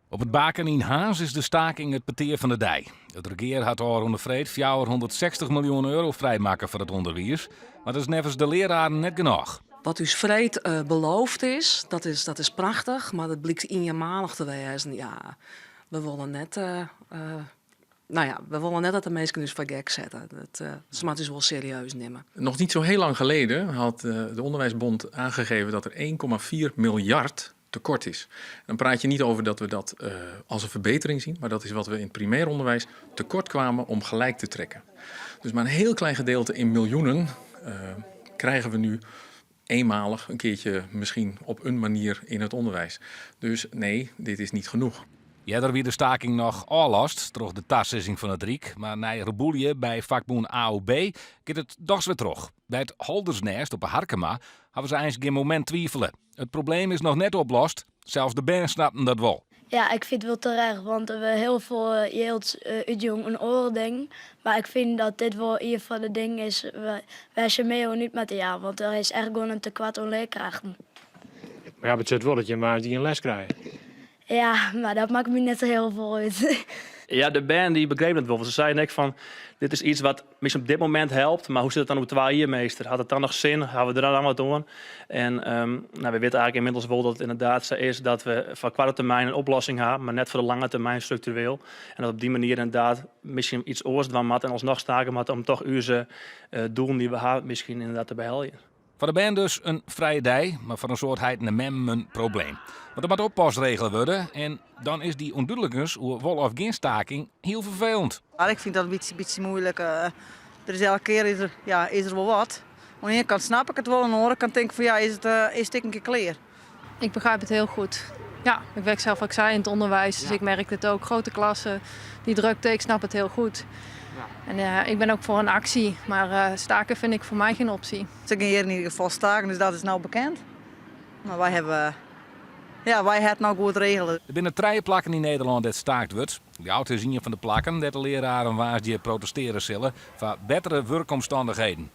Op it Baken yn Harns is de staking it petear fan de dei. It regear hat ôfrûne freed 460 miljoen euro frijmakke foar it ûnderwiis, mar dat is neffens de leararen net genôch. Wat ús freed beloofd is, dat is, dat is prachtich, mar dat blykt ienmalich te wêzen. Ja, we wolle net, nou ja, we wolle net dat de minsken ús foar gek sette. Dat, se moatte ús wol serieus nimme. Nog niet zo heel lang geleden had de Onderwijsbond aangegeven dat er 1,4 miljard tekort is. Dan praat je niet over dat we dat als een verbetering zien, maar dat is wat we in het primair onderwijs tekort kwamen om gelijk te trekken. Dus maar een heel klein gedeelte in miljoenen krijgen we nu eenmalig een keertje misschien op een manier in het onderwijs. Dus nee, dit is niet genoeg. Earder wie de staking noch ôflast troch de tasizzing fan it Ryk, mar nei rebûlje by fakbûn AOB giet it dochs wer troch. By it Holdersnêst op 'e Harkema hawwe se eins gjin momint twivele. It probleem is noch net oplost, sels de bern snapten dat wol. Ja, ik fyn it wol terecht, want der wurdt hiel folle jild útjûn oan oare dingen. Mar ik fyn dat dit wol ien fan de dingen is wêr se mear oan út moatte jaan, want der is echt gewoan in tekoart oan learkrachten. Mar ja, betsjut wol dat jim woansdei gjin les krije. Ja, mar dat makket my net sa hiel folle út. Ja, de bern die begrepen it wol. Want se seinen ek fan, dit is iets wat miskien op dit momint helpt, mar hoe sit it dan oer 2 jier, meester? Hat it dan noch sin? Hawwe we der dan wat oan? En nou, we witte eigentlik ynmiddels wol dat it ynderdaad sa is dat we foar koarte termyn in oplossing ha, mar net foar de lange termyn struktureel. En dat op dy manier ynderdaad miskien iets oars dwaan moatte en alsnoch stake moatte om toch ús doelen dy't we ha miskien ynderdaad te beheljen. Foar de bern dus in frije dei, mar foar in soad heiten en memmen in probleem. Want der moat oppas regele wurde en dan is dy ûndúdlikens oer wol of gjin staking hiel ferfelend. Ik fyn dat in bytsje, bytsje muoilik. Der is elke kear is der, ja, is der wol wat. Oan de iene kant snap ik it wol, oan de oare kant tink ik fan ja, is it, is it ek in kear klear. Ik begrijp het heel goed. Ja, ik werk zelf, wat ik zei, in het onderwijs, dus ik merk het ook. Grote klassen, die drukte, ik snap het heel goed. En ik ben ook voor een actie, maar staken vind ik voor mij geen optie. Se gean hjir yn ieder gefal staken, dus dat is no bekend. Mar wy hawwe, ja, wy hawwe it no goed regele. Der binne trije plakken yn Nederlân dêr't staakt wurdt. Ljouwert is ien fan de plakken dêr't de leararen woansdei protestearje sille foar bettere wurkomstannichheden.